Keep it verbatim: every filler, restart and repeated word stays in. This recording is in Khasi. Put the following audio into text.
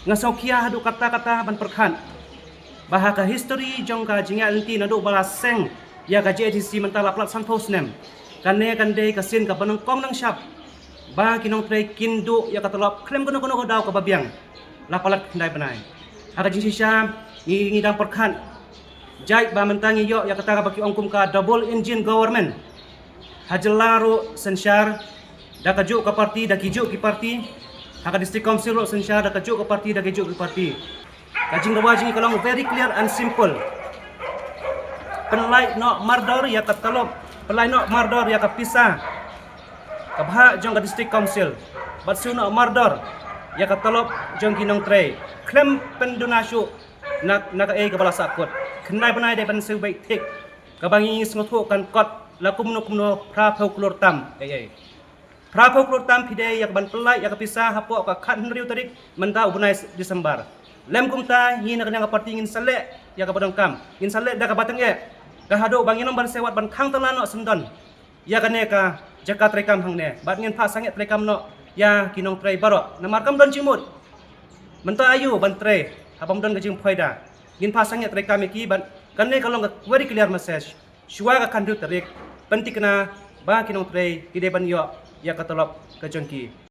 Nga sngewkhia haduh katta katta ban pyrkhat ba ha ka history jong ka jingïaid lynti naduh ba la seng ïa ka J H A D C mynta la palat sanphew snem, kane kan dei ka sien kaba nyngkong nyngshap ba ki nongtrei kin duh ïa ka tulop khlem kano kano ka daw kaba biang. La palat khyndai bnai. Ha ka jingshisha ngi, ngi dang pyrkhat jait ba mynta ngi ïoh ïa kata kaba ki ong kum ka double engine government. Ha jylla ruh synshar da kajuh ka parti, da kijuh ki parti. Ha ka district council ruh synshar da kajuh ka parti, da kijuh ki parti. Ka jingdawa jong ngi ka long very clear and simple. Pynlait noh mardor ïa ka tulop, pynlait noh mardor ïa ka pisa ka bhah jong ka district council, bad siew noh mardor ïa ka tulop jong ki nongtrei. Khlem pynduna shuh na, na kaei kaba la sahkut. Khyndai bnai dei ban siew beit thik. Kaba ngi sngewthuh kan kot la kumno kumno phra phew klur tam. Ei ei. Phra phew klur tam phi dei ïa ka ban pynlait ïa ka pisa hapoh ka khathynriew tarik mynta u bnai December. Lem kumta ngi na ka liang ka parti ngin sa leh ïa kaba donkam. Ngin sa leh da kaba tyngeh. Ka haduh ba ngin ym ban seiwat ban khang tala noh syndon ïa kane ka jaka treikam hangne. Bad ngin phah sangeh treikam noh ïa ki nongtrei baroh. Namar kam don jingmut mynta aïu ban trei haba ym don ka jingphoida. Ngin phah sangeh treikam ïa ki bad kane ka long ka very clear message. Shuwa ka khathynriew tarik, pynthikna ba ki nongtrei ki dei ban ïoh ïa ka tulop ka jong ki.